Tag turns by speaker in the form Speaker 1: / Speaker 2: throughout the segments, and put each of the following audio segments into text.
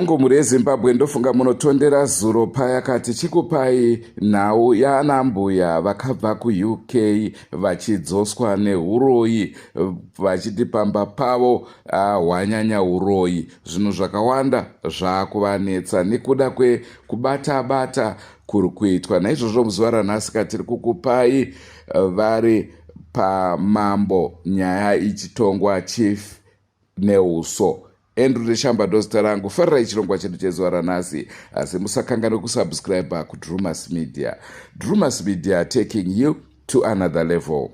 Speaker 1: Hongu mhuri yeZimbabwe ndofunga munotondera zuro paya kati chikupai nhau yaana mbuya vakabva kuUK vachidzoswa nehuroyi vachiti pamba pavo ah, hwanyanya huroyi zvinhu zvakawanda zvaakuvanetsa nekuda kwekubata bata kuri kuitwa naizvozvo muzuva ranhasi katiri kukupai vari pamambo nyaya ichitongwa chief neuso Andrew Neshamba ndozita rangu farirai chirongwa chedu chezuva ranhasi asi musakanganwe kusubscribe kuDrumas Media. Drumas Media taking you to another level.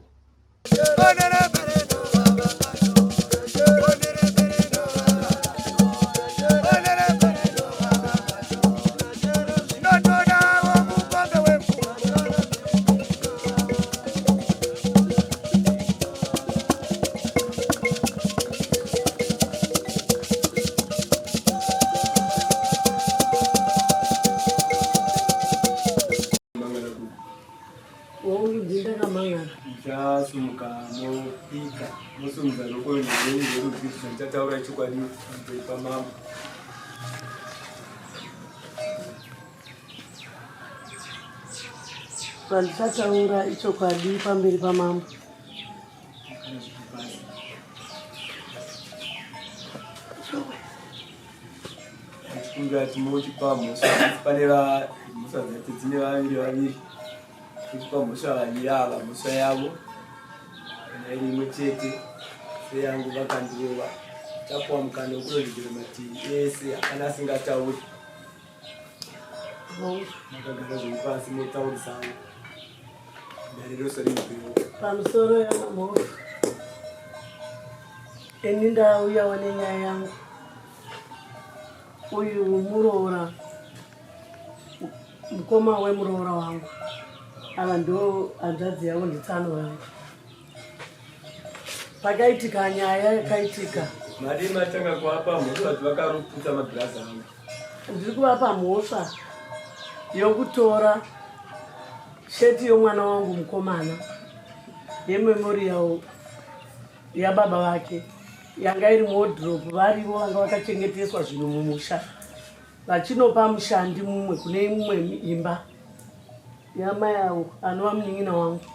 Speaker 2: Muchasumuka mopika mosumudza ruoko rwenyu rwerudyi zvandichataura chokwadi pamberi pamambo.
Speaker 3: Zvandichataura ichokwadi pamberi pamambo.
Speaker 2: Chikumbira timochipa mhosva pane mhosva dzacho dzine vaviri vaviri tichipa mhosva vaviri ava mhosva yavo kana iri imwe chete seyangu vakandirova tapuwa mukana wekurondedzera mativi ese hapana asingatauri makagara zviri pasi motaurisana dare rose rinzwewo
Speaker 3: pamusoro yamamhofu ini ndauyawo nenyaya yangu uyu muroora mukoma wemuroora wangu ava ndo hanzvadzi yavo nditsano vangu pakaitika nyaya yakaitika
Speaker 2: madii matanga kuapa mhosva kuti vakaruputsa magirazi angu
Speaker 3: Ndiri kuvapa mhosva yokutora sheti yomwana wangu mukomana yememorial yababa vake yanga iri muwodhiropu varivo vanga vakachengeteswa zvinhu mumusha vachinopa mushandi mumwe kune imwe imba yamai avo anova munin'ina wangu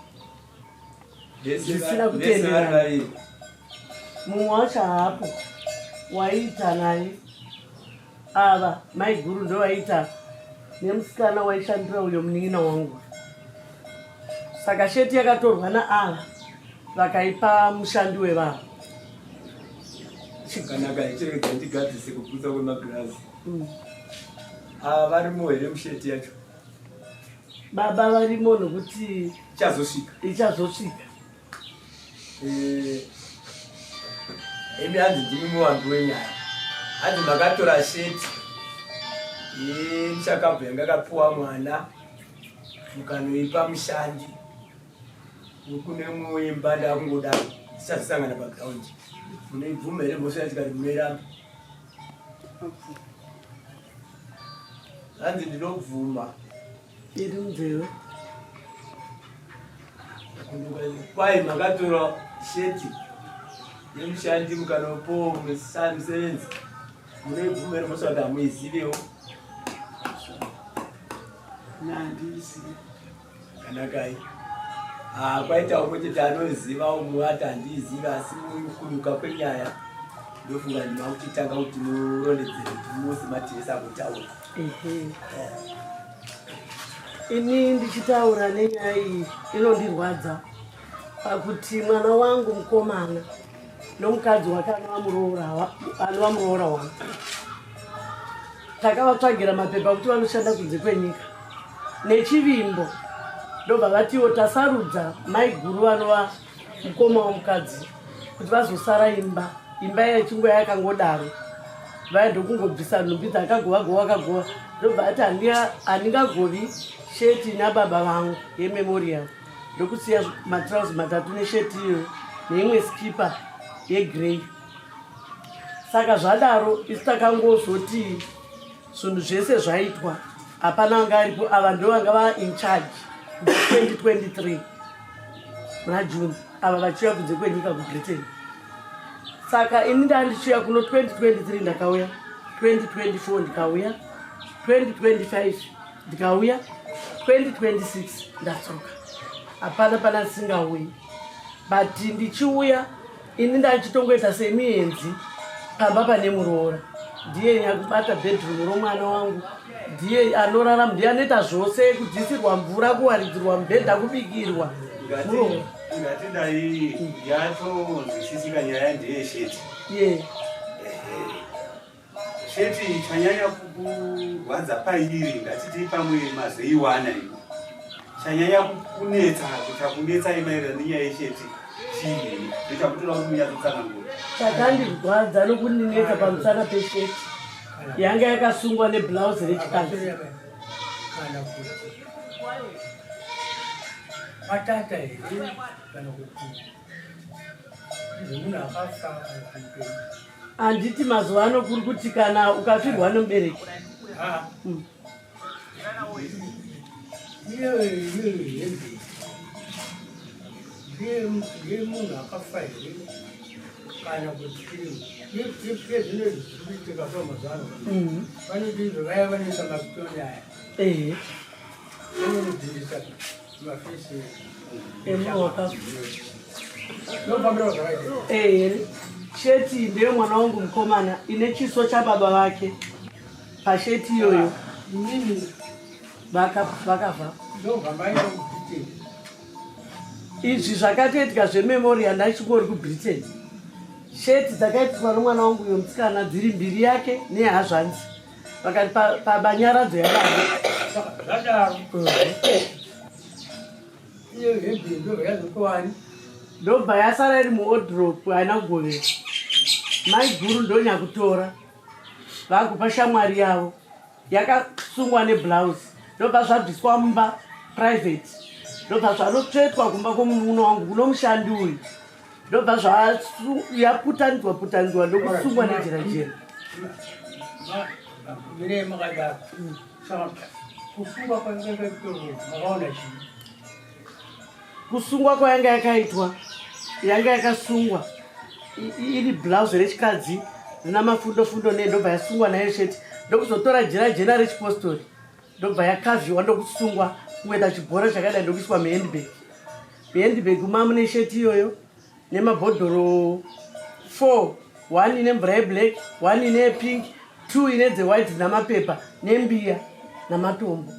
Speaker 3: zvisina kutenderana mumwe wacho haapo waiita naye ava maiguru ndovaiita nemusikana waishandira uyo munin'ina wangu saka sheti yakatorwa naava vakaipa mushandi wevanhu
Speaker 2: Kanaka ichiregedza ndigadzise kuputsa kwemagirazi. Ava varimo here musheti yacho?
Speaker 3: Baba varimo nokuti
Speaker 2: ichazosvika.
Speaker 3: Ichazosvika.
Speaker 2: Eh, imi hanzi ndimi muwambi wenyaya. Hanzi makatora sheti yemushakabvu yanga akapiwa mwana mukanoipa mushandi kune mumwe wemba ndakungodaro tichazosangana paground munoibvuma here mhosva yacho kati munoiramba hanzi ndinobvuma
Speaker 3: iri munzeve
Speaker 2: kwai makatora sheti yemushandi mukanopowo musevenzi munoibvuma here mhosva kuti hamuizivewo
Speaker 3: nandiizive
Speaker 2: Kanakai. Ah, kwaita umwe chete anoziva umwe ati handiizivi asi kunyuka kwenyaya ndofunga ndima kuchitanga kuti murondedzere kuti mose mativi sakutaura.
Speaker 3: Ini ndichitaura nenyaya iyi inondirwadza pakuti mwana wangu mukomana nomukadzi wake anova muroora wangu takavatsvagira mapepa kuti vanoshanda kunze kwenyika nechivimbo ndobva vatiwo tasarudza maiguru vanova mukoma womukadzi kuti vazosara imba imba yechinguva yakangodaro vaya ndokungobvisa nhumbi dzakagova gova kagova ndobva ati handingagovi sheti nababa vangu yememorial ndokusiya matrausi matatu nesheti iyoyo neimwe skipa yegrey saka zvadaro isu takangozoti zvinhu zvese zvaitwa hapana anga aripo ava ndo vanga va in charge 2023 muna june ava vachiuya kunze kwenyika kubritain saka ini ndaa ndichiuya kuno 2023 ndakauya 2024 ndikauya, 2025 ndikauya, 2026 ndadzoka. Hapana pana ndisingauyi, but ndichiuya ini ndachitongoita semienzi pamba pane muroora. Ndiye nyakubata bedroom romwana wangu, ndiye anorarama, ndiye anoita zvose, kudzisirwa mvura, kuwaridzirwa mubhedha, kubikirwa muroora.
Speaker 4: Ngatidai yatonzwisisika nyaya ndeyesheti.
Speaker 3: Ye.
Speaker 4: Sheti chanyanya kukurwadza pairi, ngatiti pamwe mazoiwana ino chanyanya kukunetsa, chakunetsa imaererano nenyaya yesheti chii? Ndochakutora kuti munyatsotsanangura.
Speaker 3: Chakandirwadza nokundinetsa pamusana pesheti yanga yakasungwa neblouse rechikadzi.
Speaker 5: Kana kuti matata here, kana kuti zvemunhu akafa kana kuti mupenyu?
Speaker 3: Handiti mazuva ano kuri kuti kana ukafirwa nomubereki
Speaker 5: Ha, iyo hembe ndeyemunhu akafa here, kana kuti zvino zviri kuitika so mazuva ano? Vanoti izvo vaya vanoisa masitoni aya, vanonodhindisa mafesi
Speaker 3: Emunhu wakafa.
Speaker 5: Nofambira zvakaita.
Speaker 3: Ehe, sheti ndeyemwana wangu mukomana, ine chiso chababa vake pasheti iyoyo.
Speaker 5: Inini
Speaker 3: Vakafa.
Speaker 5: Ndobva maenda kuBritain?
Speaker 3: Izvi zvakatoitika zvememorial ndachingori kuBritain. Sheti dzakaitiswa nomwana wangu uyo musikana dziri mbiri, yake nehazvanzi, vakati pabanyaradzo yababa.
Speaker 5: Saka zvadaro, iyo hembe ndobva yazotowani?
Speaker 3: Ndobva yasara iri muwardrobe, haina kugovera. Maiguru ndonyakutora vakupa shamwari yavo, yakasungwa neblouse. Ndobva zvabviswa mumba private, ndobva zvanotsvetwa kumba kwomunun'una wangu kuno mushandi uyu, ndobva yaputanidzwa putanidzwa ndokusungwa nejira jena.
Speaker 5: Mirei makadaro. Saka kusungwa kwanga yakaitwa, makaona chii?
Speaker 3: Kusungwa kwayanga yakaitwa, yanga yakasungwa iri blouse rechikadzi rina mafundo fundo, ne ndobva yasungwa nayo sheti, ndokuzotora jira jena rechipostori, ndobva yakavhiwa, ndokusungwa kungoita chibhora chakadai, ndokuiswa muhandbag. Muhandbag mamune sheti iyoyo nemabhodhoro 4, 1 ine mvura yeblack, 1 ine pink, 2 ine dzewhite namapepa nembiya namatombo.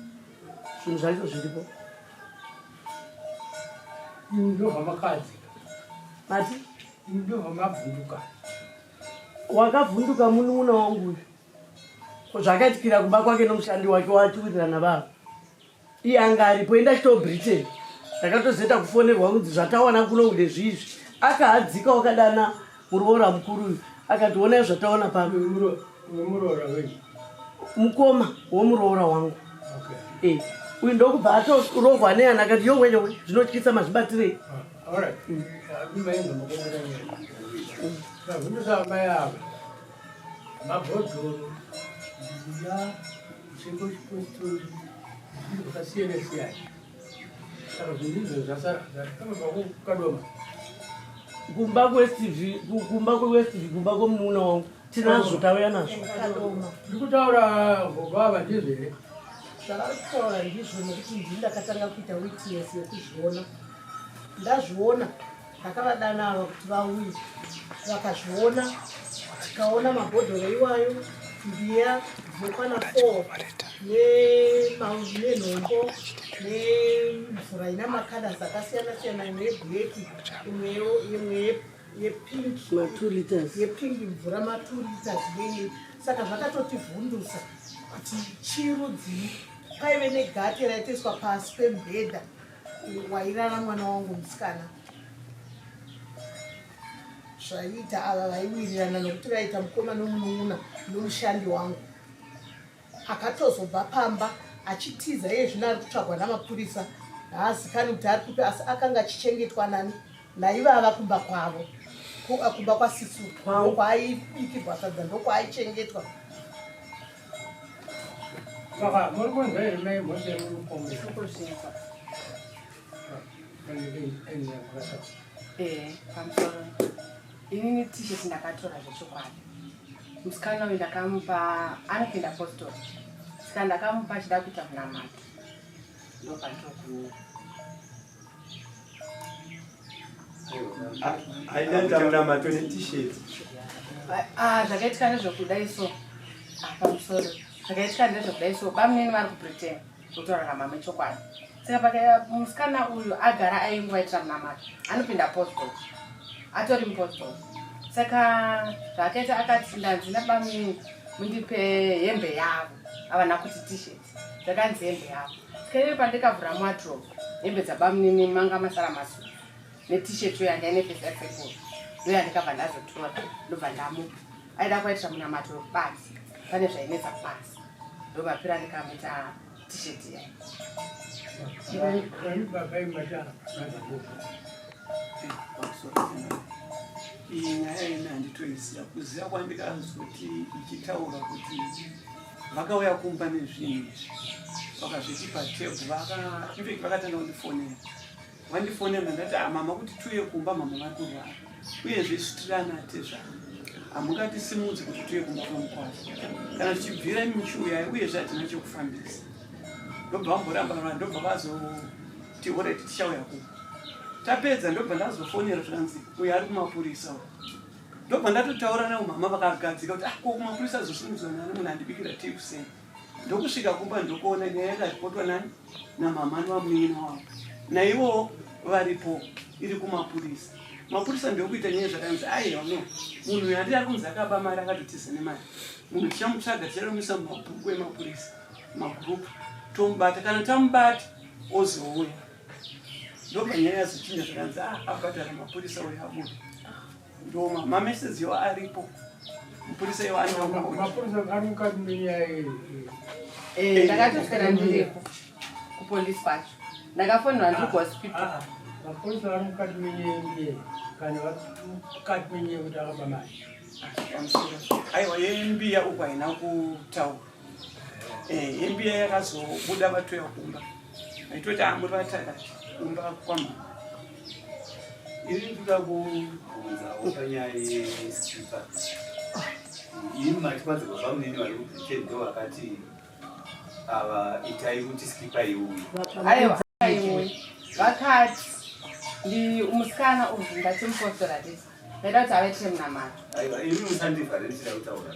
Speaker 3: Zvinhu zvacho zviripo.
Speaker 5: Ndobva makadzika?
Speaker 3: Mati?
Speaker 5: Ndobva mabvunduka?
Speaker 3: Wakavhunduka munun'una wangu uyu, zvakaitikira kumba kwake nomushandi wake wachiwirirana vavo. Iye anga aripo, enda chitoo Britain. Ndakatozoita kufonerwa kunzi zvatawana kuno ndezvizvi. Akahadzika, wakadana muroora mukuru uyu, akati, "Onai zvatawana pano."
Speaker 5: Wemuroora wenyu?
Speaker 3: Mukoma womuroora wangu.
Speaker 5: Okay.
Speaker 3: Uyu ndokubva atorohwa neana, akati, "Yowe, yowe, zvinotyisa, mazvibatirei?"
Speaker 5: Alright, imaenza makomera nyaya. Mavhundusa amai ava, mabhodhoro, mbiya, muchengo chipostori, zvinhu zvakasiyana siyana. Saka zvinhu izvo zvasara zvakabva kuKadoma?
Speaker 3: Kumba kuWestv, kumba kuWestv, kumba kwomunun'una wangu, tinazvo, tauya nazvo.
Speaker 6: Kadoma.
Speaker 5: Ndiri kutaura gogo ava, ndizvo here?
Speaker 6: Zvavari kutaura ndizvo, nekuti ndini ndakatanga kuita witness yekuzviona. Ndazviona, ndakavadana ava kuti vauye, vakazviona. Tikaona mabhodhoro iwayo, mbiya dzinokwana 4, nenhombo, nemvura ina macolours akasiyana siyana, imwe yeblack, imwe yepink.
Speaker 3: Ma2 liters.
Speaker 6: Yepink mvura, ma2 liters nei. Saka zvakatotivhundusa kuti chirudzii. Paive negate raitoiswa pasi pemubhedha wairara mwana wangu musikana. Zvaiita ava vaiwirirana, nokuti vaita mukoma nomunun'una nomushandi wangu akatozobva pamba achitiza. Iye zvino ari kutsvagwa namapurisa, haazikani kuti ari kupi, asi akanga achichengetwa nani? Naivava kumba kwavo, kumba kwasisu, ndokwaaibikirwa sadza, ndokwaaichengetwa.
Speaker 5: Saka muri kunzwa here mai mhosva yemuri kupomerwa?
Speaker 7: Kuzvinzwa. Pamusoro, inini T-shirt ndakatora zvechokwadi. Musikana uyu ndakamupa anopinda postori, saka ndakamupa achida kuita munamato, ndopandinokumira.
Speaker 2: Aida munamato netisheti.
Speaker 7: Ah, zvakaitika ndezvekudai so ah, pamusoro zvakaitika ndezvekudai so bamunini vari kubritain kutaura namama chokwadi saka paka musikana uyu agara aingovaitira munamato anopinda postal atori mupostal saka zvaakaita akati ndanzi nabamunini mundipe hembe yavo avana kuti t-shirt zvakanzi hembe yavo saka inini pandikavhura muwadrobe hembe dzabamunini manga masara masuku neT-shirt yo yanga ine face yasekuru ndoyandikabva ndazotora ndobva ndamupa aida kuvaitira munamato wekubasa pane zvainetsa kubasa ndovapira ndikamuita t-shirt yayo.
Speaker 8: Iyi nyaya ina handitoiziva kuziva kwandikazoti ichitaura kuti vakauya kumba nezvinhu izvi vakazviti patebhu vaka infact vakatanga kundifonera Vandifonera ndati ah, mama kuti tiuye kumba mama vari kurwara uyezve isu tiri ana atezvara hamungatisimudzi kuti tiuye kumba kwemukwasha kana tichibvira imi muchiuyai uyezve hatina chekufambisa ndobva vamboramba rwa ndobva vazoti oreti tichauya kumba tapedza ndobva ndazofonera zvikanzi uyo ari kumapurisa uyo ndobva ndatotaura navo mama vakagadzika kuti ah ko kumapurisa azosimudzwa nani munhu andibikira tii kuseni ndokusvika kumba ndokuona nyaya yakaripotwa nani namama nevamunin'ina wavo naivowo varipo iri kumapurisa mapurisa ndokuita nyaya zvakanzi aiwa no munhu uyu handiti ari kunzi akaba mari akatotiza nemari munhu tichamutsvaga ticharomisa mumabhuku emapurisa magurupu tomubata kana tamubata ozouya ndobva nyaya yazochinja zvakanzi ah abhadhara mapurisa uyo abuda ndoma mameseji iwo aripo mupurisa iwo
Speaker 5: anomapurisa ari mukati menyaya iyi
Speaker 7: eh, ndakatoswera ndiripo kupolisi kwacho ndakafonera ndiri kuhospital ah, ah,
Speaker 5: mapurisa ari mukati menyaya iyi kana vari mukati menyaya kuti akaba mari
Speaker 8: aiwa yembiya uku haina kutaura eh, yembiya yakazobuda vatoya kumba aitoti amuri vatakati kumba kwamama
Speaker 4: Ini ndoda kubvunzawo panyaya yesikipa. Ini mati madzibaba munini vari kuBritain ndo vakati ava itai kuti skipa iuye.
Speaker 7: Aiwa iwe vakati ndi musikana uyu ndatimupostora tese ndaida kuti avaitire munamato.
Speaker 4: Aiwa ini musandivhare ndichida kutaura.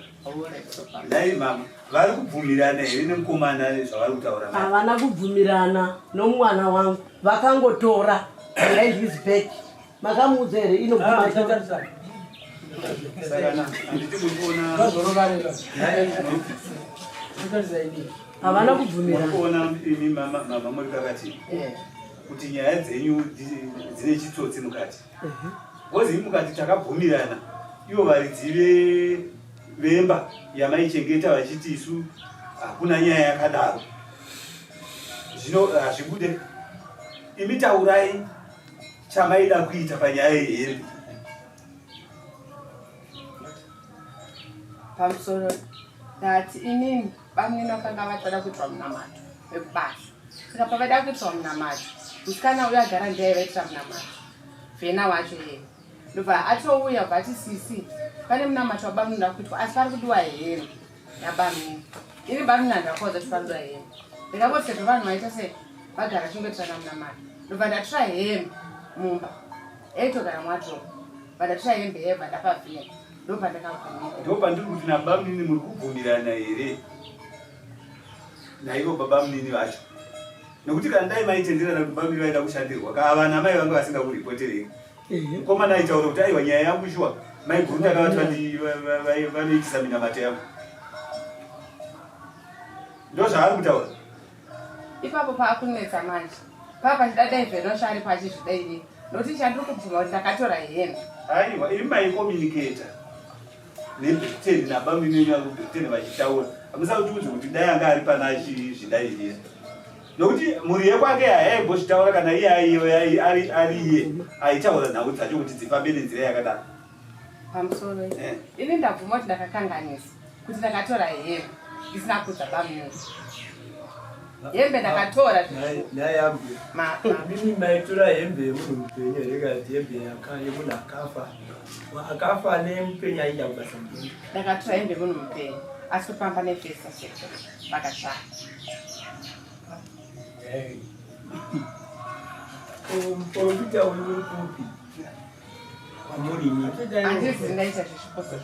Speaker 4: Nhai mama vari kubvumirana here nemukomana zvavari kutaura?
Speaker 3: Havana kubvumirana nomwana wangu, vakangotora behind his back. Makamuudza here inobvuma? Havana kubvumirana.
Speaker 4: Kuona imi mama mama muri pakati kuti nyaya dzenyu dzine chitsotsi mukati. Ngozi imi mukati takabvumirana ivo varidzi vemba yamaichengeta vachiti isu hakuna nyaya yakadaro zvino hazvibude imi taurai chamaida kuita panyaya yehembe
Speaker 7: pamusoro ndati inini bamnini vakanga vatoda kuitwa munamato wekubasa saka pavaida kuitwa munamato musikana uyo agara ndiye aivaitira munamato vhena wacho iye ndobva atouya bva ati sisi pane munamato wabamnini uda kuitwa asi pari kudiwa hembe yabamnini ini bamnini handakuudza kuti pari kudiwa hembe ndikangoti sezvo vanhu vaita se vagara chingoitirana munamato ndobva ndatora hembe mumba yaitogara mwadrobe bva ndatora hembe yebva ndapa vhena ndopandakabvumira
Speaker 4: ndopandiri kuti nabamunini muri kubvumirana here naivo babamunini vacho nekuti kana dai maitenderana kuti bamunini vaida kushandirwa ka vana mai vanga vasingakuripoterei mukomana aitaura kuti aiwa nyaya yangu shuwa maiguru ndakavati vanoitisa minamato yangu ndozvaari kutaura
Speaker 7: ipapo paakunetsa manje paa pachida dai venosha ari pachizvida ini nokuti chandiri kubvuma kuti ndakatora hembe
Speaker 4: aiwa imi maicommunicata nebritain nabamunini venyu vari kubritain vachitaura hamusa kuti udze kuti dai anga ari pana achizvidairira nokuti mhuri yekwake hayaimbozvitaura kana iye aiyo ari iye aitaura nhau dzacho kuti dzifambe nenzira yakadaro
Speaker 7: pamusoro eh. ini ndabvuma kuti ndakakanganisa kuti ndakatora hembe ndisina kudza bamunini. Hembe ndakatora.
Speaker 2: Nhai ambuya, mimi maitora hembe yemunhu mupenyu here kana kuti hembe yemunhu akafa? Akafa nemupenyu aida kubasa mupenyu.
Speaker 7: Ndakatora hembe yemunhu mupenyu asi kufamba nefesa chete vakashaya.
Speaker 2: Muprofita uyu uri kupi? Kwamuri imi.
Speaker 7: Handizi ndaita zvechipostori.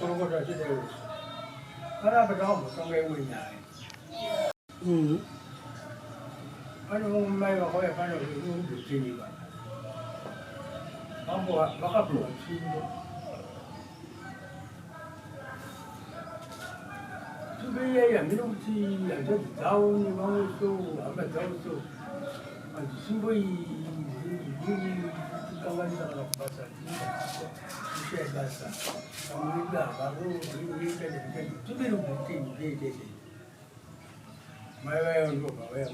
Speaker 5: Panapa takambotonga imwe nyaya. Pane vamwe mai vakauya pano vekubriteni va vakapiwa tsvimbo. Tsvimbo iyai hameno kuti hanzvadzi dzavo nevamwe so hama dzavo so hanzi tsvimbo iyi irikanganisa kana kubasa kushaya basa vamwe vedu havaroita nekuita tsvimbo iri kubriteni zvoitese Mai vaya ndobva vaya.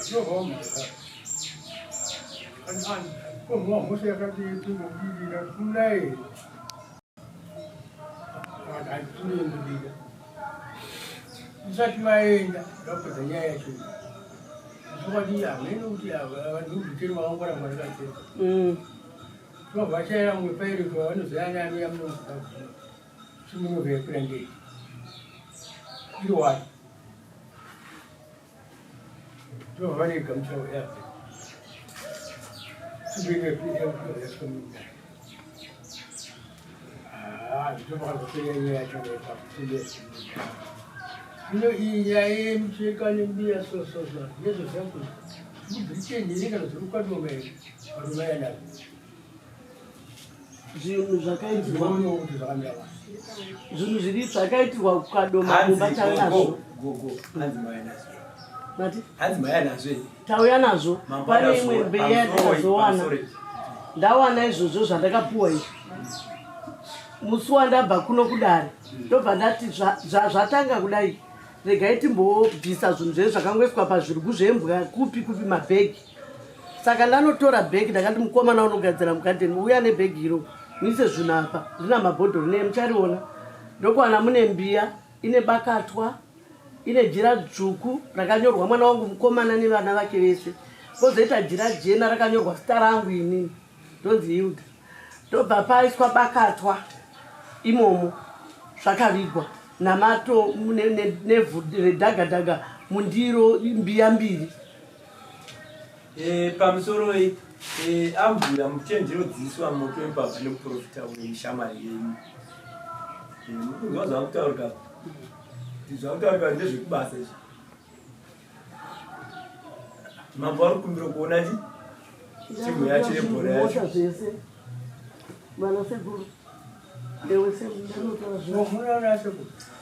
Speaker 5: Ndobva mudhara. Ani ko mwa mhosva yakati tingobirira kudai. Hatinoendibira. Musati maenda ndapedza nyaya yacho. Chokwadi hameno kuti vanhu vekubriteni vakangwara ngwara kachete. Ndobva vachaira mumwe pairiko vanoziva ani anouya muno muZimbabwe. Chimunovhekura ndei? Iri wani. Ndovanega muchawo yapo. Ah, ndopakazopera nyaya yacho ipapo. Zvino iyi nyaya yemucheka nembiya so so so ndezvo zvakuti muBritain here kana zviri kwadoma here vanhu vaya nazvo.
Speaker 3: Zvinhu zvakaitirwa zvinhu zviri zvakaitirwa kukadoma kumba tauya nazvo. Mati? Tauya nazvo. Pane imwe mbeya yatakazowana. Ndawana izvozvo zvandakapuwa izvi. Musi wandabva kuno kudare ndobva ndati zvatanga kudai regai timbobvisa zvinhu zvedu zvakangoiswa pazvirugu zvembwa kupi kupi mabhegi. Saka ndanotora bhegi ndakati mukomana unogadzira mugadheni uya nebhegi iro muise zvinhu apa ndina mabhodhoro ne muchariona ndokuwana mune mbiya ine bakatwa ine jira dzvuku rakanyorwa mwana wangu mukomana nevana vake vese pozoita jira jena rakanyorwa zita rangu inini ndonzi Hilda ndobva paiswa bakatwa imomo zvakavigwa namato nevhu redhagadhaga mundiro mbiya mbiri.
Speaker 2: Pamusoroi ambuya muchenjero dziiswa moto wembavha nemuprofita weshamwari yenyu. Mukunzwa zvakutaurika zvakutaurika ndezvekubasa izvi. Mambo vari kukumbira kuona chi timu yacho yebhora yacho.
Speaker 3: Zvese vana sekuru ndewe sekuru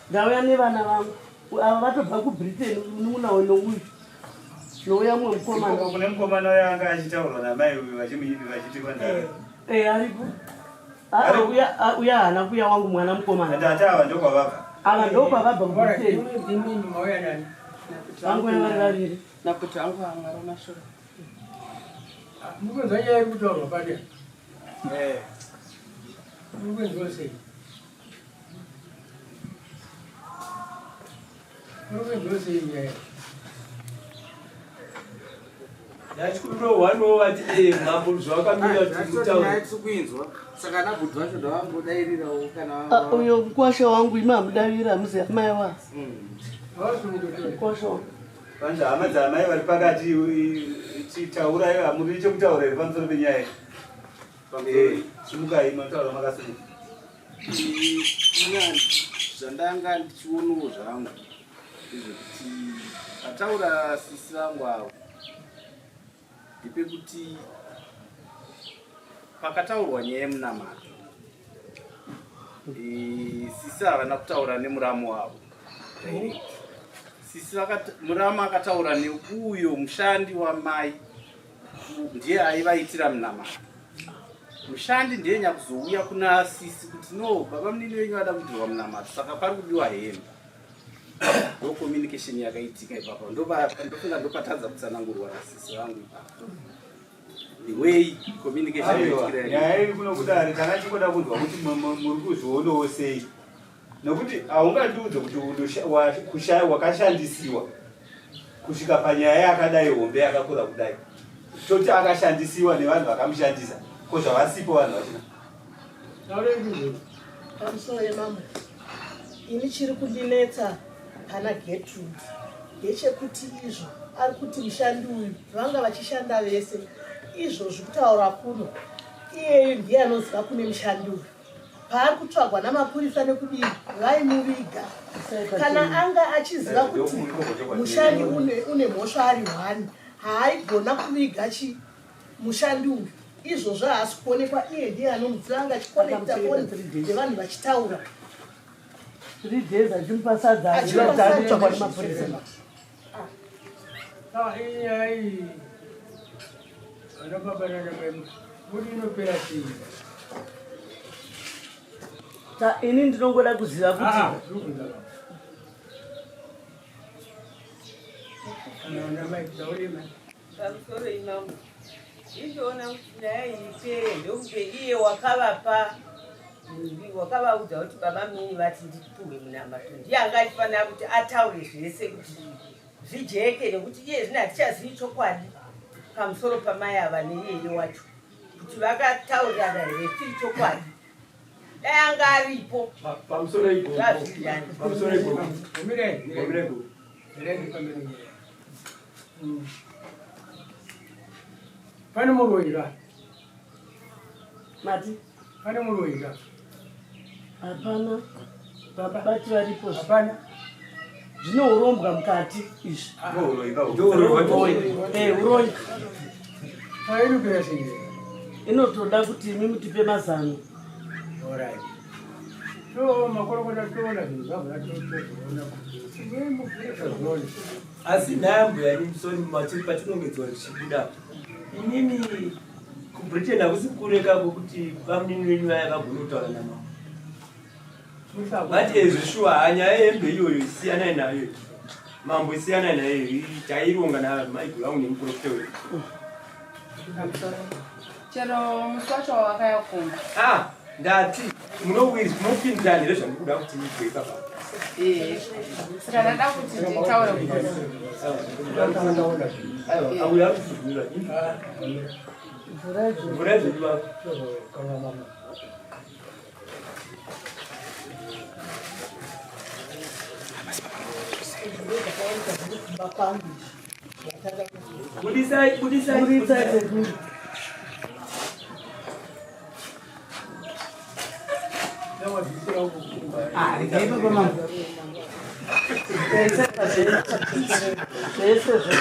Speaker 3: ndauya nevana vangu ava vatobva kuBritain munun'una wenouyu nouya mumwe mukomana.
Speaker 4: Kune mukomana uya anga achitaurwa namai uyu vachimuipi vachiti kwandari.
Speaker 3: Eh, aripo. Ah, uya ah, uya haana kuya wangu mwana mukomana.
Speaker 4: Tata ava ndokwavabva.
Speaker 3: Ava ndokwavabva kuBritain. Vangu vari vaviri.
Speaker 7: Nakuti vangu vamwari wamashura.
Speaker 5: Mukunzwa nyaya iri kutaurwa pane. Eh. Mukunzwa sei?
Speaker 3: Uyo mukwasha wangu imi hamudavira hamuzi amai wa mukwasha wangu.
Speaker 4: Kwanzi hama dzaamai vari pakati taurai hamuri chekutaura here pamusoro penyaya iyi? Simukai mataura makasimuka.
Speaker 9: Ini zvandanga ndichionawo zvangu ndezvekuti pataura sisi vangu avo ndepekuti pakataurwa nyaya yemunamato sisi havana kutaura nemuramu wavo direct. Sisi muramu akataura neuyo mushandi wamai ndiye aivaitira munamato. Mushandi ndiye nyakuzouya kuna sisi kuti no baba munini venyu vada kuitirwa munamato saka pari kudiwa hembe. Ndo communication yakaitika ipapo. Ndofunga ndopatadza kutsanangurwa nasisi vangu ipapo. The way communication
Speaker 4: Aiwa,
Speaker 9: yaitikira
Speaker 4: nyaya iri kuno kudare tanga tichingoda kunzwa kuti muri kuzvionawo sei, nokuti haungandiudze kuti wakashandisiwa. Kusvika panyaya yakadai hombe yakakura kudai toti akashandisiwa nevanhu vakamushandisa ko zvavasipo vanhu vachina.
Speaker 6: Pamusoro yemambo, ini chiri kundinetsa pana Gertrude ndechekuti izvo ari kuti mushandi uyu vanga vachishanda vese izvozvi kutaura kuno iyeyu ndiye anoziva kune mushandi uyu paari kutsvagwa namapurisa nekudii vaimuviga kana anga achiziva kuti mushandi une mhosva ari one haaigona kuviga chi mushandi uyu izvozvo haasi kuonekwa iye ndiye anomuziva anga achikonekta foni nevanhu vachitaura
Speaker 3: Three days achimupa sadza achiratidza ari kutsvakwa nemapurisa.
Speaker 5: Ah, inyaya iyi vana baba nana mai kuti inopera sei?
Speaker 3: Ta ini ndinongoda kuziva kuti
Speaker 5: Ah, zviri Kana vana mai taure mai.
Speaker 10: Pamusoro imambo. Indoona kuti nyaya iyi ipere ndokunge iye wakavapa nhumbi wakavaudza kuti baba munini vati ndipuhwe munamato ndiye anga achifanira kuti ataure zvese kuti zvijeke nekuti iye zvino hatichazivi chokwadi pamusoro pamai ava neiyeye wacho kuti vakataurirana here chiri chokwadi dai anga aripo
Speaker 2: pamusoro
Speaker 10: zvazvirirani
Speaker 2: pamusoro igogo mirai gogo
Speaker 5: Pane muroyi ka?
Speaker 3: Mati?
Speaker 5: Pane muroyi ka?
Speaker 3: Hapana. Baba varipo.
Speaker 5: Hapana.
Speaker 3: Zvine urombwa mukati izvi. Eh, uroyi.
Speaker 5: Painopera sei?
Speaker 3: Inotoda kuti imi mutipe mazano.
Speaker 5: Alright. So makorokota toona zvinhu zvavhura tozoona kuti tozviona.
Speaker 2: Asi nhai ambuya ini sorry matiri patinongedzwa tichibuda inini kubritain hakusi kure kako kuti bamunini venyu vaya vagone kutaura namambo but ezvi shuwa hanyaya yehembe iyoyo siyanai nayo mambo siyanai nayo taironga namaiguru angu nemuprofita wedu
Speaker 7: chero musi wacho wawakaya kumba
Speaker 2: ah ndati munopindirana here zvandikuda kuti muitwe ipapa
Speaker 7: eh, saka ndada kuti nditaure
Speaker 2: auya kuzvura mvura zvedu Budisai, budisai,
Speaker 3: budisai.
Speaker 8: Ah, regai baba mambo.
Speaker 3: Zvese zvese.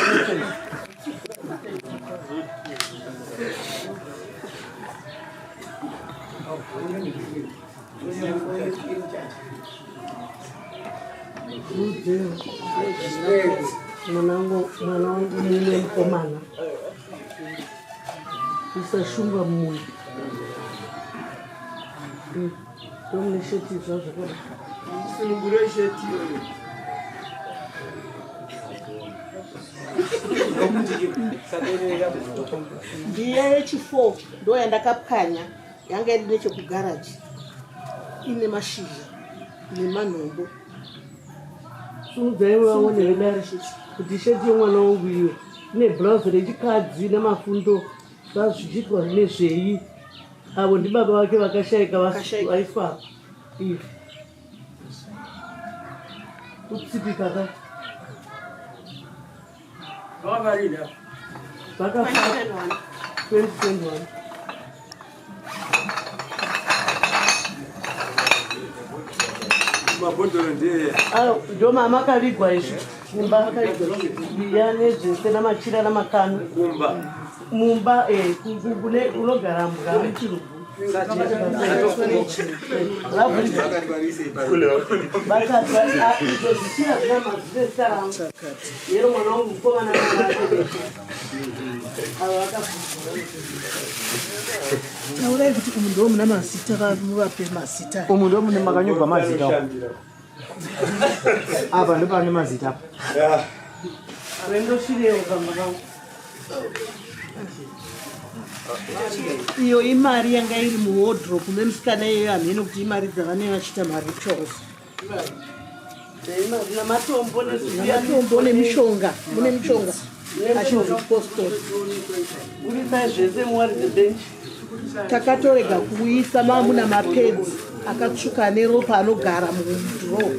Speaker 3: Mwanangu, mwana wangu mune mukomana usashungwa mumwe ndomune sheti zvazvakada
Speaker 2: sunungure sheti iyoyo
Speaker 6: Ndiya yechi4 ndo yandakapwanya yanga iri nechekugaraji ine mashizha nemanhombo.
Speaker 3: Sumudzai vaone vedare kuti sheti yemwana wangu iyo ine blouse rechikadzi nemafundo zvazvichiitwa nezvei avo ndibaba vake vakashaika vaiswa apa iyo kutsipika ka
Speaker 5: Vakavarida.
Speaker 3: Vakafa 2021.
Speaker 2: Mabhodhoro ndiye.
Speaker 3: Ah, ndo mama akavigwa izvi kumba mbiya nezvese namachira namakanu
Speaker 2: kumba
Speaker 3: mumba eh, kune kunogara mbwa muchirugu
Speaker 6: Taurai kuti umu ndo muna mazita muvape mazita.
Speaker 8: Umu ndo mune makanyorwa mazita. Apa ndo pane mazita apa.
Speaker 6: Iyo imari yanga iri muwardrobe memusikana iyoyo hameno kuti imari dzavanenge vachiita marituals.
Speaker 3: Namatombo
Speaker 6: nematombo nemishonga mune mishonga achinzi chipostori.
Speaker 3: Burisai zvese muwaridze bench.
Speaker 6: Takatorega kuisa mamuna mapedzi akatsvuka neropa anogara mudhro.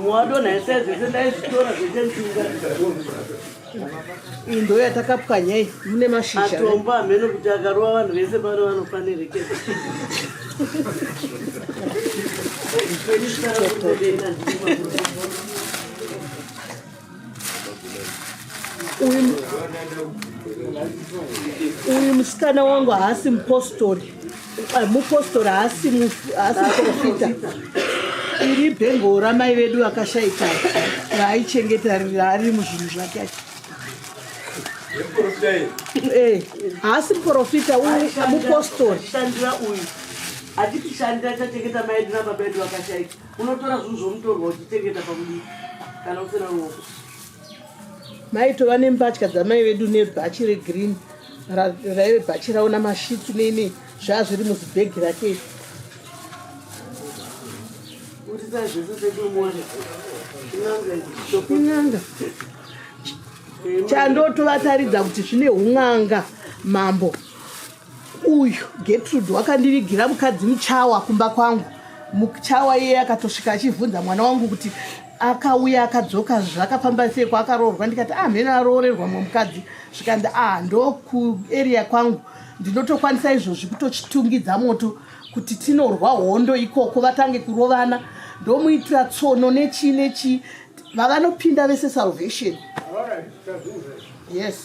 Speaker 3: Wadonha isai zvese ndaizvitora zvese ndinga.
Speaker 6: Iyi ndo yatakapwanya iyi mune mashizha.
Speaker 3: Matombo hameno kuti akarova vanhu vese pano vanofa nerekete.
Speaker 6: Uyu musikana wangu haasi mupostori, eh, mupostori haasi muprofita. Iri bhengo ramai vedu vakashaika vaaichengeta rari muzvinhu zvake. Eh, haasi muprofita mupostori.
Speaker 3: Shandira uyu achitishandira chachengeta mai edu nababa edu vakashaika. Unotora zvinhu zvomutorwa uchichengeta pamudiki kana usina ruoko.
Speaker 6: Maitova nembatya dzamai vedu nebhachi regreen raive bhachi ravo namashitsi nei zvaa zviri muzibhegi rake. In'anga. Chandotovataridza kuti zvine un'anga mambo. Uyu Getrude wakandivigira mukadzi muchawa kumba kwangu. Muchawa iye akatosvika achivhunza mwana wangu kuti akauya akadzoka zvakafamba sei kwaakaroorwa ndikati ah mheno aroorerwa mumwe mukadzi zvikanzi ah ndokuarea kwangu ndinotokwanisa izvozvi kutochitungidza moto kuti tinorwa hondo ikoko vatange kurovana ndomuitira tsono nechii nechii vavanopinda vese salvation yes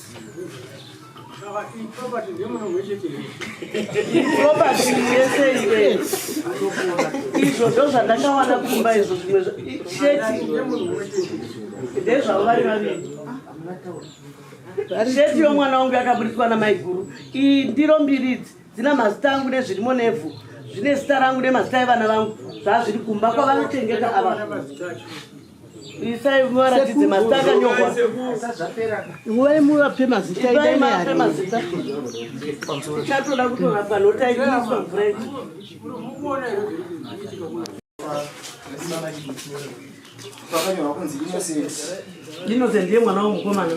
Speaker 3: Property yese iwe. Izvo ndozvandakawana kumba izvo zvimwe sheti ndezvavo vari vaviri. Sheti yomwana wangu yakaburitswa namaiguru. Iyi ndiro mbiri idzi dzina mazita angu nezvirimo nevhu zvine zita rangu nemazita evana vangu zvazviri kumba kwavanochengeta ava. Isai muvaratidze mazita akanyorwa.
Speaker 6: Nguva muvape mazita
Speaker 3: idai muvape mazita. Tichatoda kutorapwa notaiiswa mvura idzi.
Speaker 2: Pakanyorwa kunzi Innocent.
Speaker 3: Innocent ndiye mwana womukomana.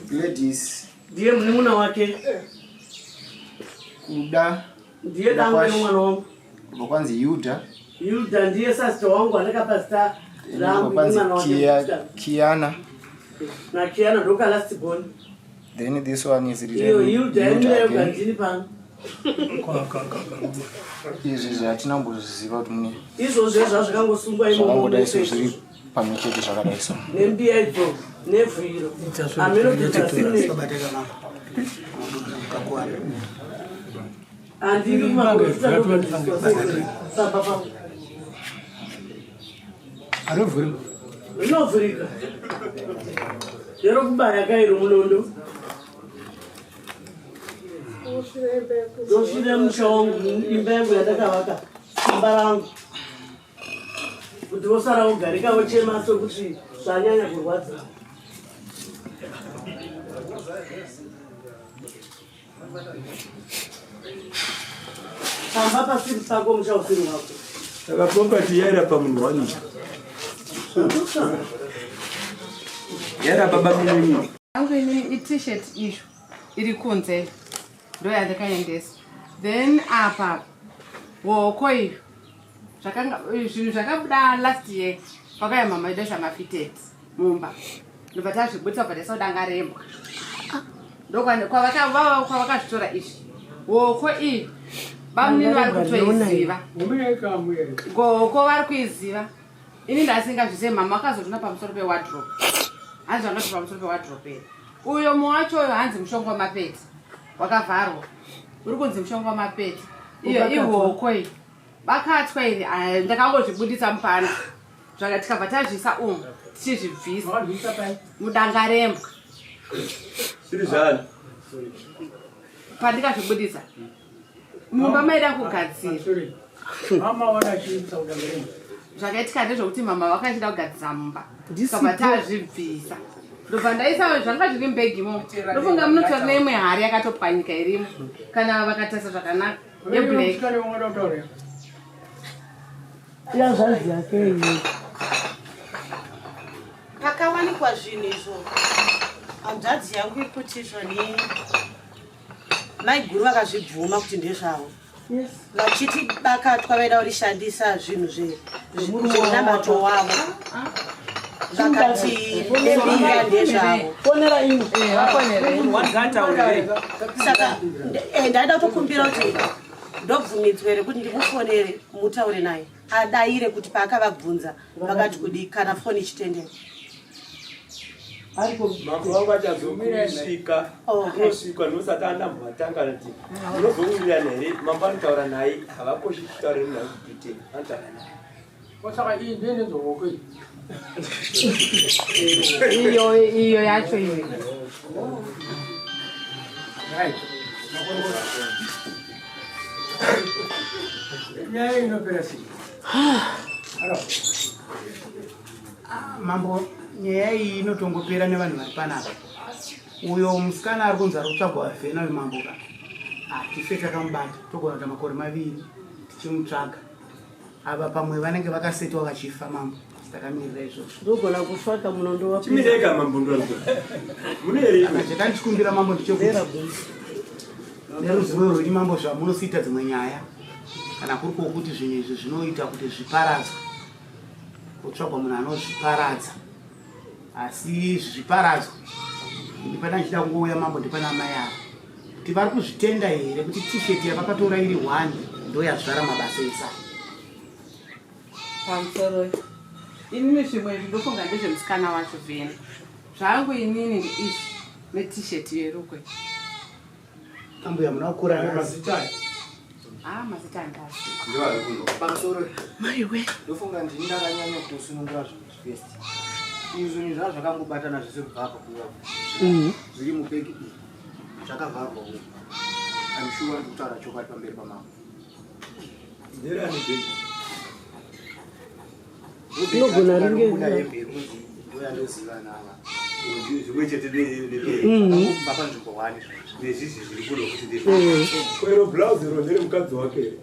Speaker 2: Gladys.
Speaker 3: Ndiye munin'una wake.
Speaker 2: Kuda.
Speaker 3: Ndiye dangwe romwana wangu.
Speaker 2: Kubva kwanzi Yuda.
Speaker 3: Yuda ndiye sasita wangu andakapa zita rangu mwana wake.
Speaker 2: Kiana.
Speaker 3: Na Kiana ndoka last born.
Speaker 2: Then this one is
Speaker 3: written. Iyo Yuda enda yoga ndini pano.
Speaker 2: Izvi zvatina kumbozviziva kuti mune.
Speaker 3: Izvozvo zvazvakangosungwa
Speaker 2: imomo. Zvakangodai so zviri pamwe chete zvakadai so.
Speaker 3: Nembiya idzo nevhu iro. Ameno kuti Handiri kumaprofita ndokudzidziswa sei pamba pangu.
Speaker 5: Anovhurika.
Speaker 3: Rinovhurika. Chero kubaya kairo munondo. Ndosvira musha wangu imba yangu yandakavaka simba rangu. Kuti vosara vogarika vochema sokuti zvanyanya kurwadza. Pamba pasiri pako musha usiri wako.
Speaker 2: Saka property yairapa munhu wani? Yairapa baba munhu.
Speaker 7: Yangu ini i-t-shirt izvo iri kunze ndo yandakaendesa then apa hoko iyo zvakanga zvinhu zvakabuda last year pakauya mama yedu aisa mafiteti mumba ndobva tazvibudisa bva taisa kudanga rembwa ndokwavakazvitora izvi hoko iyi bamunini vari kutoiziva goko vari kuiziva ini ndasingazvizive mama vakazotona pamusoro pewadrop hanzi vangati pamusoro pewadrop here uyo muwacho uyo hanzi mushonga wamapeti wakavharwa uri kunzi mushonga wamapeti iyo ihoko iyi bakatwa iri ah, ndakangozvibudisa mupanda zvaka tikabva tazviisa umu tichizvibvisa mudanga rembwa pandikazvibudisa mumba maida kugadzira zvakaitika ndezvekuti mama vakachida kugadzira mumba tikabva tazvibvisa ndobva ndaisa zvanga zviri mubhegi imomo ndofunga munotori neimwe hari yakatopwanyika irimo kana vakatarisa zvakanaka yeblack.
Speaker 3: Ihanzvadzi yake iyi.
Speaker 11: Pakawanikwa zvinhu izvo hanzvadzi yangu iri kuti izvoni maiguru vakazvibvuma kuti ndezvavo vachiti bakatwa vaida kurishandisa zvinhu zvemunamato wavo vakati nembira ndezvavo saka ndaida kutokumbira kuti ndobvumidzwa here kuti ndimufonere mutaure naye adaire kuti paakavabvunza vakati kudii kana foni ichitendera
Speaker 2: Mambo vangu achazokusvika unosvikwa ndosati anambo vatanga nati munozowirirana here mambo anotaura naye havakoshi kutaura nemunhu ari kubritain anotaura naye
Speaker 5: Saka iyi ndiyo inonzi hoko iyi.
Speaker 7: Iyo iyo yacho iyo.
Speaker 5: Right. Nyaya inopera sei?
Speaker 12: Mambo, nyaya iyi inotongopera nevanhu vari panapa. Uyo musikana ari kunzi ari kutsvagwa vhena uyu mambo ka. Hatife takamubata, togona kuita makore maviri tichimutsvaga. Ava pamwe vanenge vakasetwa vachifa mambo, takamirira izvozvo.
Speaker 3: Ndogona kufa kamunondo
Speaker 2: Chimireka mambo ndonzwa. Mune here
Speaker 12: imwe? Chandikumbira mambo ndechekuti neruzivo rwenyu mambo zvamunosiita dzimwe nyaya kana kuri kwokuti zvinhu izvi zvinoita kuti zviparadzwe kutsvagwa munhu anozviparadza asi zvichiparadzwa ndipana ndichida kungouya mambo ndipana amai ava kuti vari kuzvitenda here kuti t-shirt yavakatora iri one ndoyazvara mabasa ese aya
Speaker 7: Pamusoro inini zvimwe izvi ndofunga ndezvemusikana wacho vhena zvangu inini izvi net-shirt yerukwe.
Speaker 12: Ambuya muna kukura
Speaker 5: mazita aya.
Speaker 7: Ah, mazita andazi.
Speaker 13: Pamusoro.
Speaker 3: Maiwe.
Speaker 13: Ndofunga ndini ndakanyanya kutosunungura zvinhu first. Izvi zvinhu zvava zvakangobatana zvese kubva apa kuuya. Zviri mubhegi iyi. Zvakavharwa uku. I'm sure ndiri kutaura chokwadi pamberi pamambo.
Speaker 2: Nderani bhegi?
Speaker 3: Inogona ringe
Speaker 13: Kuda hembe iri kunzi ndoyandoziva nava.
Speaker 4: Zvimwe chete
Speaker 13: Zvakangobva panzvimbo one izvozvo.
Speaker 4: Nezvizvi zviri kuno kuti
Speaker 2: Kwero blouse iro ndere mukadzi wake here?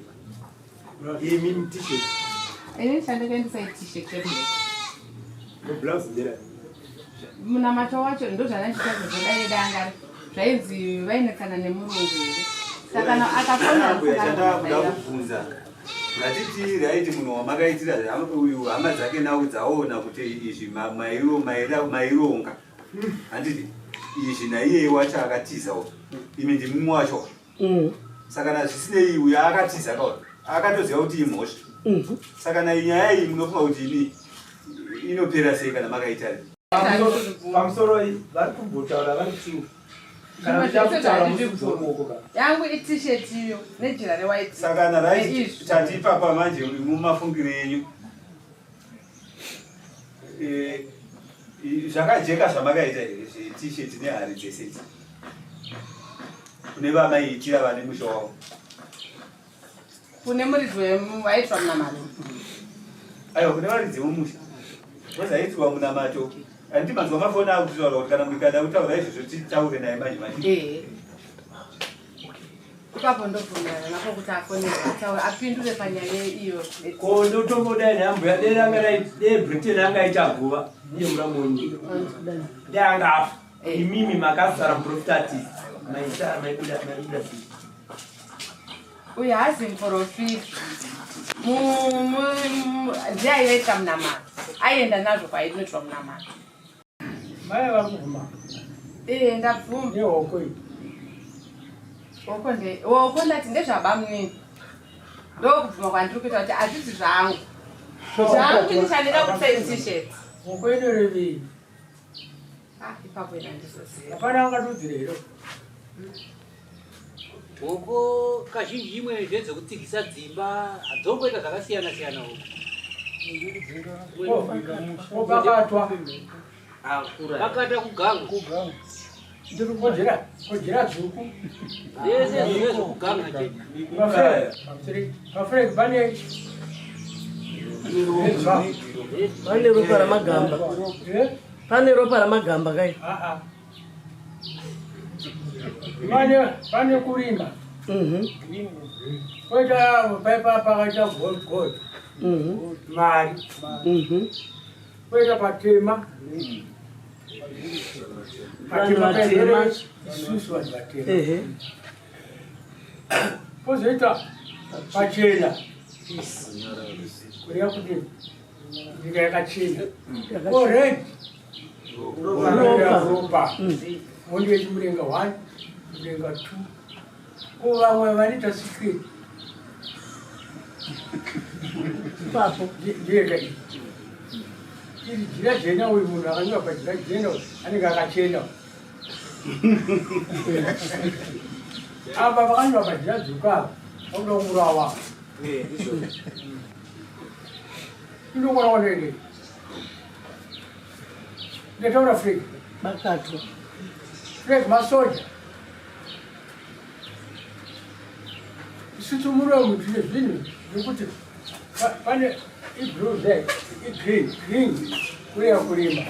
Speaker 2: Imi t-shirt.
Speaker 7: Ini chandakaendesa i-t-shirt yeblack.
Speaker 2: No blouse nderani?
Speaker 7: Munamato wacho ndozvandachiita zvodai danga zvainzi vainetsana nemurungu here. Saka kana akafona
Speaker 4: Ambuya chandava kuda kubvunza ngatiti raiti munhu wamakaitira uyu hama dzake nawo dzaona kuti izvi maironga handiti izvi naiyeye wacho akatiza uyu imi ndimumwe wacho saka na zvisinei uyu akatiza ka akatoziva kuti imhosva saka na nyaya iyi munofunga kuti imi inopera sei kana makaita
Speaker 2: Pamusoro vari kumbotaura vari two. Kana
Speaker 7: Zvimwe
Speaker 2: muchida
Speaker 7: zvese
Speaker 2: kutaura
Speaker 7: zvandiri
Speaker 2: musudzwa ruoko ka.
Speaker 7: Yangu i-t-shirt iyo nejira rewhite.
Speaker 4: Saka na right
Speaker 7: Neizvi.
Speaker 4: tati ipapa manje mumafungiro enyu Eh, zvakajeka zvamakaita here zve-t-shirt nehari dzese idzi kune vamaiitira vane musha wavo
Speaker 7: Kune muridzi waiitwa munamato.
Speaker 4: Aiwa kune varidzi vomusha because aiitwa munamato handiti manzwa mafoni akutaura kuti kana mukada kutaura izvozvo titaure naye manje manje.
Speaker 7: Ehe. Ipapo ndobvumirana napo kuti afonere ataure apindure panyaya iyo.
Speaker 2: Ko ndotombodai nhambo ya dai anga dai Britain anga aita guva iye muramu wenyu. Dai anga afa. Imimi makasara muprofita artist. Maisara maibuda maibuda sei.
Speaker 7: Uyu haazi muprofita. Ndiye aivaita munamato. Aienda nazvo kwainoitwa munamato.
Speaker 5: Mai vari kubvuma.
Speaker 7: Ee ndabvuma.
Speaker 5: Nehoko iyi.
Speaker 7: Hoko nde hoko ndati ndezvabamunini. Ndokubvuma kwandiri kuita kuti hazvisi zvangu. Zvangu ini chandida kupfeka t-shirt.
Speaker 5: Hoko inorevei?
Speaker 7: Ah, ipapo ina ndizoziva.
Speaker 5: Hapana angadudzire here?
Speaker 14: Hoko kazhinji imwe ndedzekutsigisa dzimba dzongoita zvakasiyana siyana hoko.
Speaker 5: Bakatwa.
Speaker 14: Bakata kuganga.
Speaker 5: Kojera, kojera dzvuku.
Speaker 14: Zvese ndezvekuganga chete.
Speaker 5: Pafrek pane
Speaker 3: Pane ropa ramagamba. Pane ropa ramagamba kai.
Speaker 5: Pane pane kurima. Koita paipa pakaita gold gold. Mari. Koita patema.
Speaker 3: Vanhu vatema.
Speaker 5: Isusu vanhu vatema. Kozoita pachena. Kureva kuti nyika yakachena. Ko red.
Speaker 3: Ropa.
Speaker 5: Ropa. Hondo yechimurenga 1, murenga 2. Ko vamwe vanoita secret.
Speaker 3: Ipapo.
Speaker 5: Ndiyega iyi. Iri jira jena uyu munhu akanyora pajira jena uyu anenge akachena. Apa vakanyora pajira dzvuka apa vakuda kuurawa. Inokwana nene. Ndataura flag.
Speaker 3: Bakatwa.
Speaker 5: Flag masoja. Isusu muromo tine zvinhu zvekuti pane iblue there, igreen, green kureya kurima.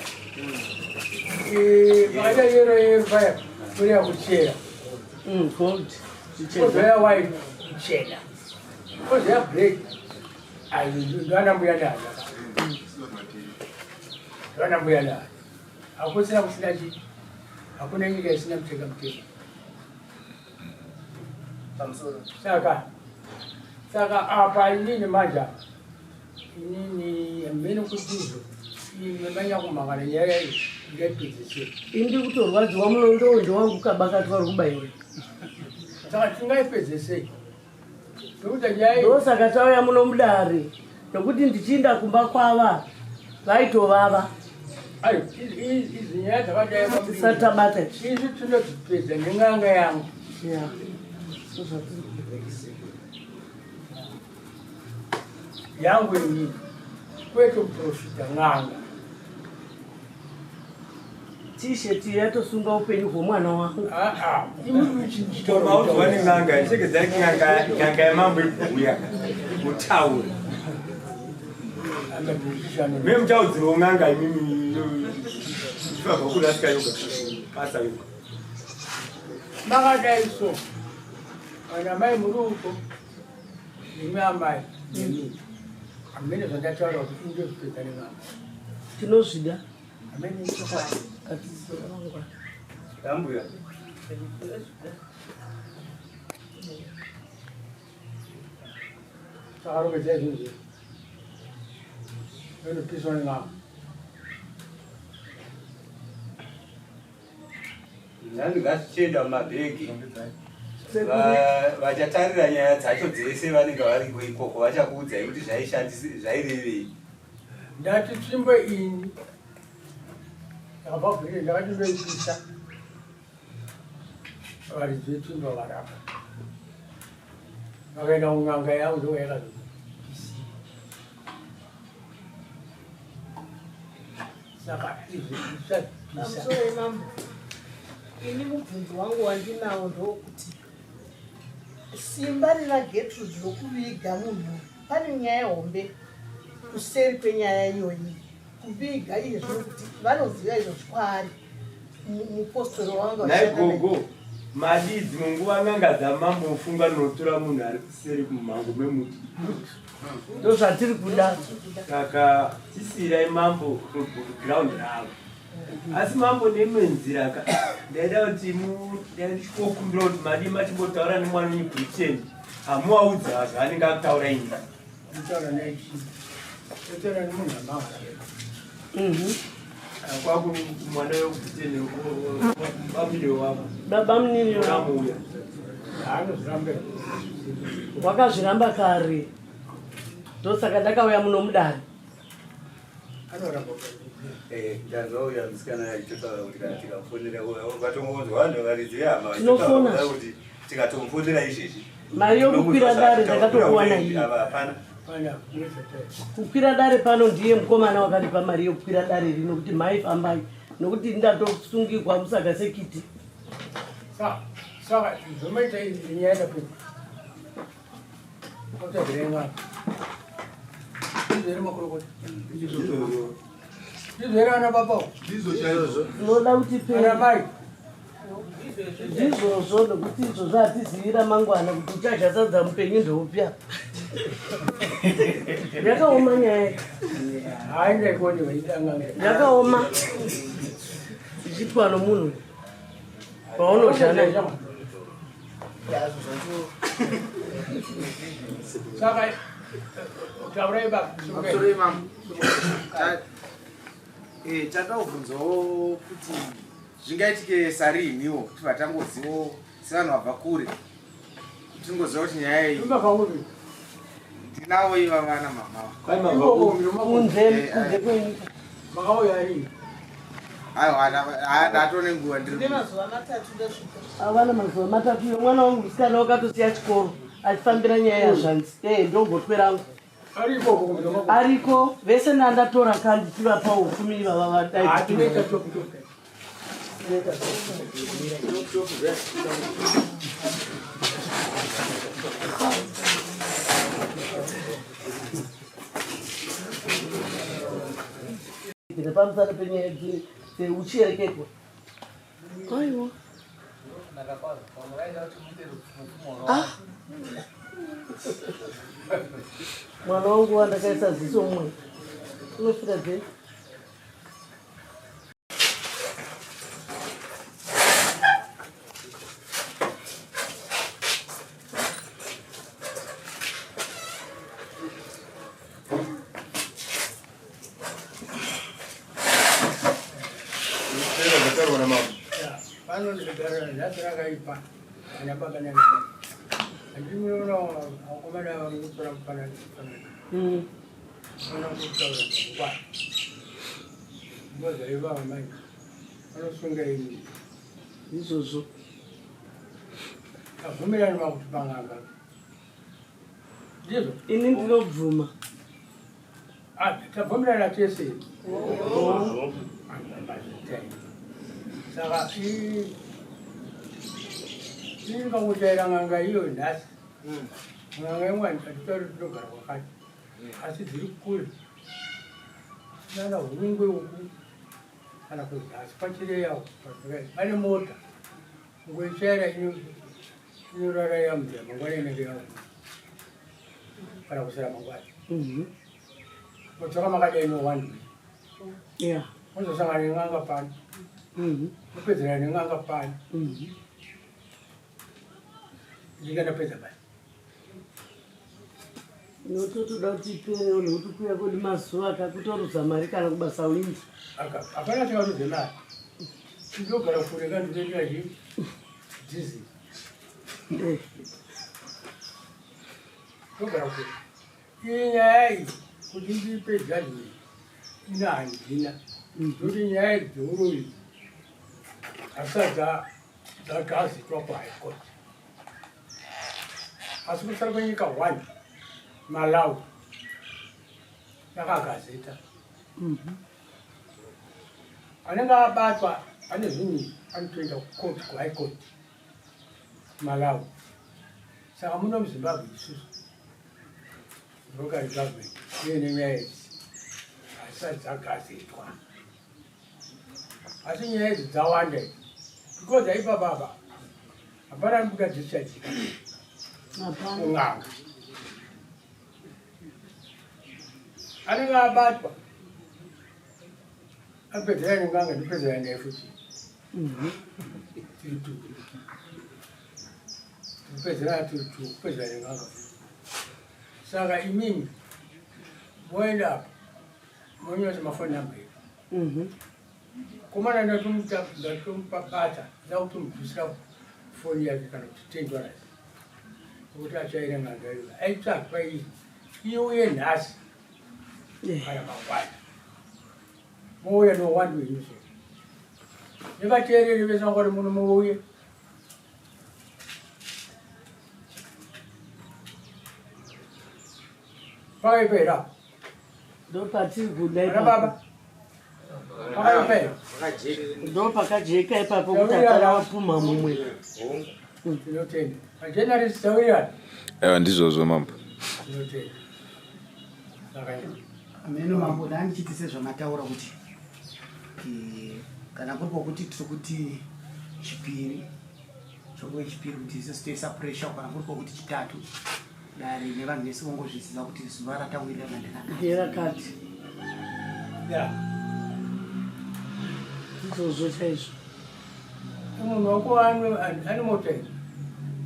Speaker 5: Pakaita yero yero paya kureya kuchera.
Speaker 3: Gold.
Speaker 5: Kozouya white kuchena. Kozouya black. Ndwana mbuya nana. Ndwana mbuya nana. Hakusina kusina chii. Hakuna nyika isina muteka mutemo.
Speaker 2: Pamusoro.
Speaker 5: Saka apa inini manje apa inini hamene kuti izvo imwe manyakumhangana nyaya iyi ingaipedzesei.
Speaker 3: Indi kutorwadziwa munondo wangu kabakatwa rubaiwe.
Speaker 5: Saka tingaipedzesei nekuti nyaya iyi
Speaker 3: Ndosaka tauya muno mudare nokuti ndichiinda kumba kwava vaitovava.
Speaker 5: Ayo, izi nyaya dzakadai
Speaker 3: Tisati tabata
Speaker 5: isu tinodzipedza nen'anga yangu.
Speaker 3: Yeah.
Speaker 5: Yangu inini kwete kuprofita n'anga.
Speaker 3: T-shirt yatosunga upenyu hwomwana wangu.
Speaker 4: Maudzwa nen'anga, chegedzai n'anga yamambo ibhuya mutaure. Me muchaudzirwa n'anga imimi ichibva kurasika yoga basa yoga.
Speaker 5: Makadai so kana mai muri uko imi amai nemi hamene zvandataura kuti indozvipedza nen'anga.
Speaker 3: Tinozvida.
Speaker 5: Hamene
Speaker 4: Ambuya.
Speaker 5: Takarongedza izvozvo inopiswa nen'anga.
Speaker 4: Nhani ngazvichienda mumabhegi. Vachatarira nyaya dzacho dzese vanenge variko ikoko vachakuudzai kuti zvairevei.
Speaker 5: Ndati tsvimbo ini yakabva kubhiri ndakati ndoipisa varidzi vetsvimbo varapa vakaenda kun'anga yangu ndoyakazopisa. Saka izvi zvichapisa.
Speaker 6: Pamusoro mambo, ini mubvunzo wangu wandinawo ndowokuti simba rina Gertrude rokuviga munhu, pane nyaya hombe kuseri kwenyaya iyoyi kuviga iye zvino kuti vanoziva izvo zvikwaari mupostori wanga
Speaker 2: Nhai gogo, madii dzimwe nguva n'anga dzamambo mufunga notora munhu ari kuseri kumhango memuti.
Speaker 3: Ndozvatiri kuda.
Speaker 2: Saka chisiirai mambo ground ravo. Asi mambo neimwe nzira ka ndaida kuti ndaichikokumbira kuti madii machimbotaura nemwana wenyu Britain hamuwaudza zvaanenge akutaura ini.
Speaker 5: Nditaura naye chii? Nditaura nemunhu amahara.
Speaker 2: Kwaku mwana wekuBritain bamire wavo.
Speaker 3: Baba munini wavo.
Speaker 2: Uya.
Speaker 5: Anozviramba.
Speaker 3: Wakazviramba kare. Ndosaka ndakauya muno mudare.
Speaker 5: Anoramba.
Speaker 4: Ndanzwa uya musikana achitotaura kuti kana tikamufonera vatongonzwa vanhu varidzi vehama
Speaker 3: Tinofona.
Speaker 4: vachitotaura kuti tikatomufonera izvezvi.
Speaker 3: Mari yokukwira dare ndakatokuwana iyi.
Speaker 4: Ava hapana.
Speaker 5: Pana nezvatari.
Speaker 3: Kukwira dare pano ndiye mukomana wakanipa mari yokukwira dare rino kuti mhai fambai nokuti ndatosungirwa musaga sekiti.
Speaker 5: Saka zvomaita izvi nyaya yapedza. Otsvagira n'anga. Ndizvo here makurukota?
Speaker 4: Ndizvozvo.
Speaker 5: Ndizvo here ana baba?
Speaker 15: Ndizvo chaizvo.
Speaker 3: Tinoda kuti
Speaker 5: Ana mai.
Speaker 3: Ndizvozvo, nokuti izvozvo hatizivi ramangwana kuti uchadya sadza mupenyu ndeupya. Yakaoma nyaya yakaoma ichiitwa nomunhu waunodya naye.
Speaker 5: Saka taurai baba.
Speaker 13: Pamusoro imam. Eh, takaubvunzawo kuti zvingaitike sariiniwo kuti vatangozivo sevanhu vabva kure tingoziva kuti nyaya iyi ndinavo iva vana mama
Speaker 3: kunze kunze kwenyika.
Speaker 5: Makauya rini?
Speaker 13: Aiwa, ndatone nguva ndiri
Speaker 6: Ndine mazuva matatu ndasvika.
Speaker 3: Avana mazuva matatu iyo mwana wangu musikana wakatosiya chikoro achifambira nyaya yazvanzi. Eh, ndogotwe rangu. Ariko vese nandatora kandi tivapa upfumi ivava vadai. Pamusana penyaya dzeuchiyereketwa. Aiwa. Ah. Mwana wangu wandakaisa ziso mumwe unofira dzei?
Speaker 5: Pano ndikugara nhasi rakaipa ana baba nana handimunoona vakomana vari kutora mufananidzo vana kutaura zvakwana ndozvaiva vamai vanosunga ini
Speaker 3: izvozvo
Speaker 5: tabvumirana vakuti panganga ndizvo
Speaker 3: ini ndinobvuma.
Speaker 5: Tabvumirana tese. Saka ingangochaira n'anga iyo nhasi, n'anga imwe hatitauri tinogara kwakati, asi dziri kure nana Hurungwe uku kana kuzasi kwaChireya uku pane mota ngoichaira inorara yamudza mangwana inenge yauya kana kusera mangwana modzoka makadai no one week mozosangana nen'anga pano, mopedzerana nen'anga pano, ndinga ndapedza basi.
Speaker 3: Nototoda kuti iperewo nekuti kuuya kwedu mazuva akakutoruza mari kana kubasa windi.
Speaker 5: Hapana chakaruze mari, ndogara kure kandinoendera chi dhizi, ndogara kure. Iyi nyaya iyi kuti ndipe judgment ina handina, nokuti nyaya idzi dzeuroyi hasati dzagazitwa kuHigh Court, asi kusara kwenyika one, Malawi yakagazeta. Anenge abatwa ane zvinhu anotoenda kucourt, kuHigh Court Malawi. Saka muno muZimbabwe isusu local government uye nenyaya idzi hazisati dzagazetwa, asi nyaya idzi dzawanda idzi because aipa baba hapana anobuda discharge kun'anga. Anenge abatwa apedzera nen'anga, ndipedzera naye futi tiri two, kupedzera tiri two, kupedzera nen'anga futi. Saka imimi moenda apo monyora mafoni namba edu komana, ndatomupa bata nda kutomubvisira foni yake kana kuti $10 kuti achaire n'anga iyo aitsvagwa iyi iuye nhasi kana mangwana, mouya nowandi wenyu so nevateereri vese vangwari muno muuye. Pakaipa here apo?
Speaker 3: Ndopatiri kuda.
Speaker 5: Ana baba, pakaipa here?
Speaker 3: Ndo pakajeka ipapo kuti hapana wapumha mumwe.
Speaker 5: Tinotenda majournalist, tawirirana.
Speaker 1: Aiwa, ndizvozvo mambo.
Speaker 5: Tinotenda. Saka
Speaker 12: Ameno mambo, ndandichiti sezvamataura kuti kana kuri kwokuti tiri kuti chipiri. Chongove chipiri kuti isusu toisa pressure kana kuri kwokuti chitatu dare nevanhu vese vongozviziva kuti zuva ratawirirana nderakati.
Speaker 3: Nderakati.
Speaker 5: Ya.
Speaker 3: Izvozvo chaizvo.
Speaker 5: Munhu wako ane mota here?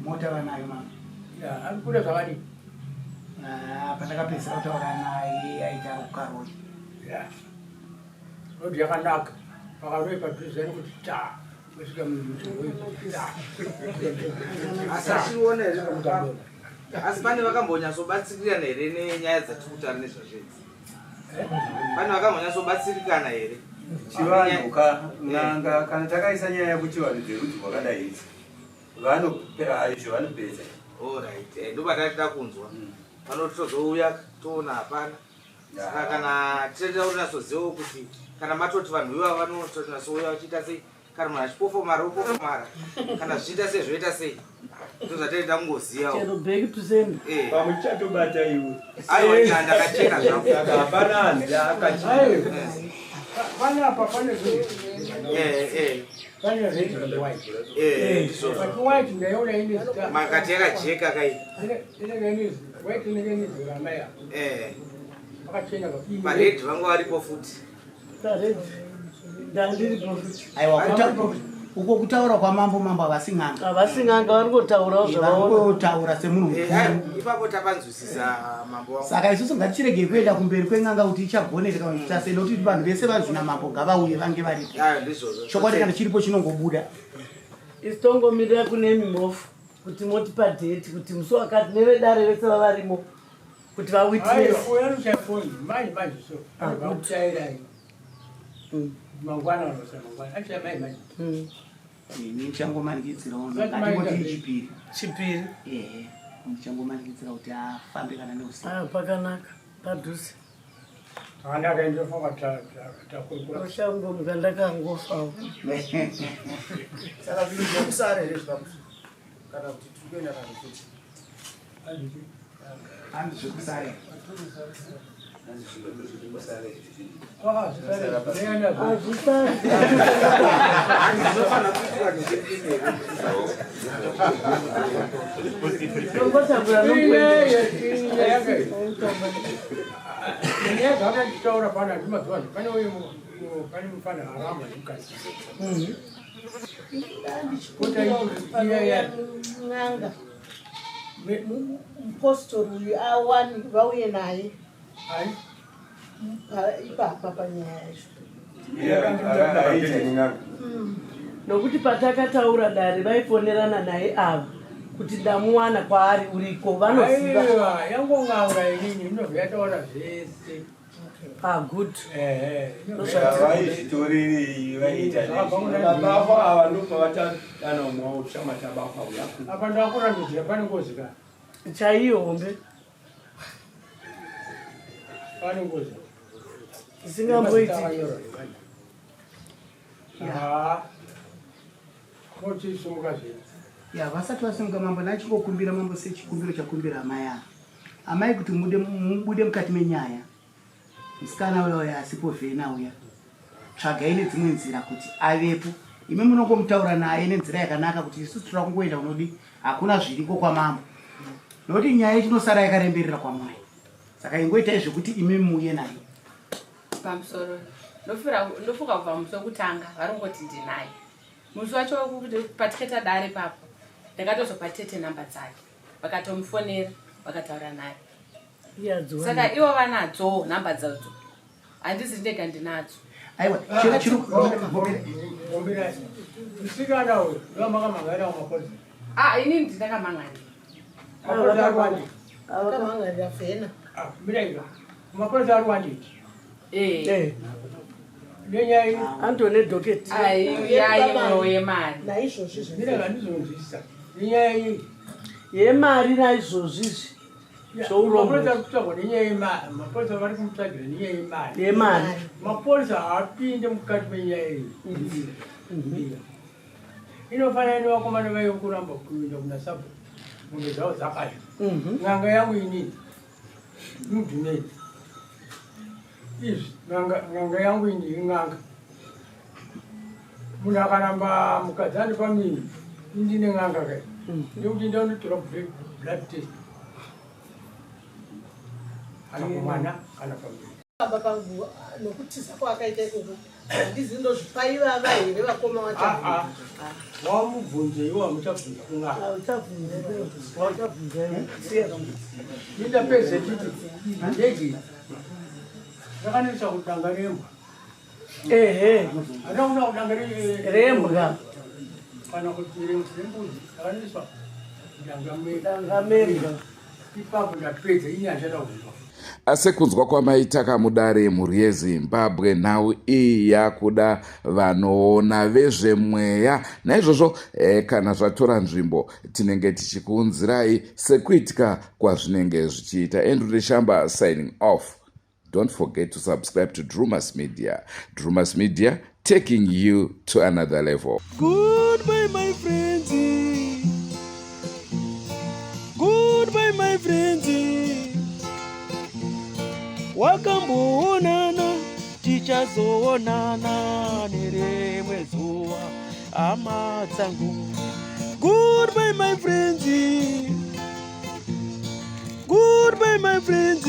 Speaker 12: Mota vanayo mama.
Speaker 5: Ya, ari kuda zvakadii?
Speaker 12: Ah, pandakapedzisira kutaura naye aita ari kukaroi.
Speaker 5: Ya. Road yakanaka. Pakaroi padhuze nekuti ta. Kusvika munhu ta.
Speaker 15: Asi achiona here asi pane vakambonyatsobatsirikana here nenyaya dzatiri kutaura nezvazvo idzi? Pane vakambonyatsobatsirikana here?
Speaker 4: Chivanhu ka n'anga kana takaisa nyaya kuchivanhu dzerudzi rwakadai idzi vanopera izvo vanopedza.
Speaker 15: Alright, eh, ndopatatida kunzwa. Pano tozouya toona hapana. Saka kana tinoda kunyatsozivawo kuti kana matoti vanhu ivava vanotonyatsoouya vachiita sei kana munhu achipofomara opofomara kana zvichiita sei zvoita sei ndozvatinoda kungozivawo.
Speaker 3: Chero back to sender.
Speaker 15: Eh.
Speaker 2: Pamwe chatobata iwe.
Speaker 15: Aiwa ina ndakachena zvangu.
Speaker 2: Saka hapana hanzi akachena.
Speaker 5: Pane apa pane zvinhu.
Speaker 15: Eh eh.
Speaker 5: Pane red and white.
Speaker 15: Eh, ndizvozvo.
Speaker 5: But white ndaiona ine zita.
Speaker 15: Makati yakajeka kai.
Speaker 5: Inenge ine white inenge ine zita ramai apa.
Speaker 15: Eh.
Speaker 5: Pakachena pa.
Speaker 15: Pared vanga varipo futi.
Speaker 3: Pared. Ndandiripo futi.
Speaker 12: Aiwa uko kutaura kwamambo mambo havasi n'anga.
Speaker 3: Havasi n'anga vari kungotaurawo zvavaona.
Speaker 12: Vari kungotaura semunhu
Speaker 15: Eh,
Speaker 12: mukuru.
Speaker 15: aiwa, ipapo tapanzwisisa mambo wangu.
Speaker 12: Saka isusu ngatichiregei kuenda kumberi kwen'anga kuti ichagoneka kana kuti sei nokuti vanhu vese vanzi namambo ngavauye vange varipo.
Speaker 15: Ayo ndizvozvo.
Speaker 12: Chokwadi kana chiripo chinongobuda.
Speaker 3: Isu tongomirira kune mimofu kuti motipa date kuti musi wakati nevedare vese vavarimo kuti vawitness.
Speaker 5: Aiwa, uyo anochaya foni manje manje so. Anobva akuchairai. Mangwana vanosa mangwana. Achaya mai manje.
Speaker 12: Ini ndichangomanikidzirawo
Speaker 5: Zati maita
Speaker 12: ngatingoti
Speaker 5: sei?
Speaker 12: chipiri.
Speaker 3: Chipiri.
Speaker 12: Ehe. Ndichangomanikidzira kuti afambe kana neusiku.
Speaker 3: Ah, pakanaka padhuze.
Speaker 5: Zvakanaka ndofunga takurukura.
Speaker 3: Ushangomuka ndakangofawo.
Speaker 13: Saka zvinhu zvekusara here zvamusu kana kuti tiri kuenda nazvo futi?
Speaker 12: Hanzi zvekusara.
Speaker 5: Nyaya dzakatitaura pano handimazuva pane uyu pane mufana aramba nemukadzi.
Speaker 6: N'anga mupostori uyu awani vauye naye ipapa panyaya yacho.
Speaker 3: Nokuti patakataura dare vaifonerana naye ava kuti ndamuwana kwaari uriko vanoziva.
Speaker 5: Aiwa, yangon'anga inini inobva yataura zvese.
Speaker 3: Ah, good.
Speaker 4: Vaizvitorerei vaiita
Speaker 2: Vabafa ava ndopavatadana umwe wavo chama chabafa uya.
Speaker 5: Apa ndakurambidzira pane ngozi ka.
Speaker 3: Chaiyo hombe.
Speaker 5: Pane ngozi.
Speaker 3: Isingamboiti.
Speaker 5: Ah. Kochisimuka zvino.
Speaker 12: Ya vasati vasimuka mambo ndachingokumbira mambo sechikumbiro chakumbira amai ava. Amai kuti mude mubude mukati menyaya. Musikana uya uya asipo vhena uya. Tsvagai nedzimwe nzira kuti avepo. Imi munongomutaura naye nenzira yakanaka kuti isusu tinoda kungoenda kunodi hakuna zviriko kwamambo. Nokuti nyaya ichinosara yakaremberera kwamuri. Saka ingoitai zvekuti imi muuye naye.
Speaker 7: Pamusoro ndofunga kubva musi wekutanga vari kungoti ndinaye musi wacho wekuti patikaita dare papo ndakatozopa tete namba dzake vakatomufonera vakataura naye saka ivo vanadzo namba dzadzo handisi ndega ndinadzo.
Speaker 12: Aiwa
Speaker 5: Musikana uyu ndomakamhangarira kumapolisa.
Speaker 7: Ah, inini ndindakamhangarira.
Speaker 5: Mapolisa ari wandei?
Speaker 6: Akamhangarira vhena.
Speaker 5: Miraira. Mapolisa ari wandei?
Speaker 7: Eh.
Speaker 5: Nenyaya iyi.
Speaker 3: Antone docket.
Speaker 7: Ai, yemari.
Speaker 6: Naizvozvi
Speaker 5: Mira handizonzwisisa. Nenyaya iyi.
Speaker 3: Yemari naizvozvi izvi. Zvourombo.
Speaker 5: Mapolisa ari kutsvagwa nenyaya yemari. Mapolisa vari kumutsvagira nenyaya yemari.
Speaker 3: Yemari.
Speaker 5: Mapolisa haapinde mukati menyaya iyi. Inofanana nevakomana vaive kuramba kuenda kuna sabhuku. Mombe dzavo dzakadya. N'anga yangu inini. Mudhumeni. Izvi n'anga yangu ini in'anga. Munhu akaramba mukadzi ane pamiri. Ndine n'anga kai. Nekuti ndanotora blood test. Kana kumwana kana pamberi.
Speaker 6: Baba pangu nokutiza kwaakaita ikoko handizi ndozvipa ivava here vakoma wacho.
Speaker 5: Ah, ah. Wamubvunze iwe wamuchabvunza kun'anga.
Speaker 3: Uchabvunza
Speaker 5: Ndapedza chiti ndege rakanetsa kudanga rembwa.
Speaker 3: Ehe.
Speaker 5: Hana kudanga
Speaker 3: Rembwa.
Speaker 5: Kana kuti rembudzi rakanetsa kudanga
Speaker 3: Danga membwa.
Speaker 5: Ipapo ndapedza ini handichada kunzwa.
Speaker 1: Sekunzwa kwamaita kamudare mhuri yeZimbabwe, nhau iyi yakuda vanoona vezvemweya. Naizvozvo kana zvatora nzvimbo tinenge tichikuunzirai sekuitika kwazvinenge zvichiita. Andrew Neshamba signing off. Don't forget to subscribe to Drewmas Media. Drewmas Media, taking you to another level.
Speaker 16: Goodbye, my friends. Goodbye, my friends. Wakamboonana, tichazoonana nerimwe zuva, hama dzangu. Goodbye, my friends. Goodbye, my friends.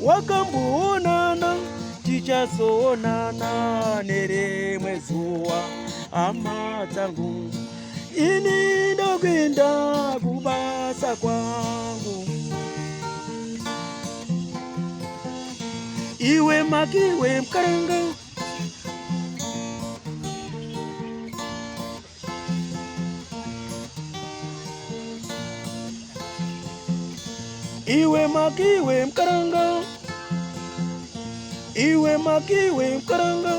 Speaker 16: Wakamboonana, tichazoonana nerimwe zuva, hama dzangu. Ini ndokuenda kubasa kwangu. Iwe makiwe mkaranga. Iwe makiwe mkaranga. Iwe makiwe mkaranga.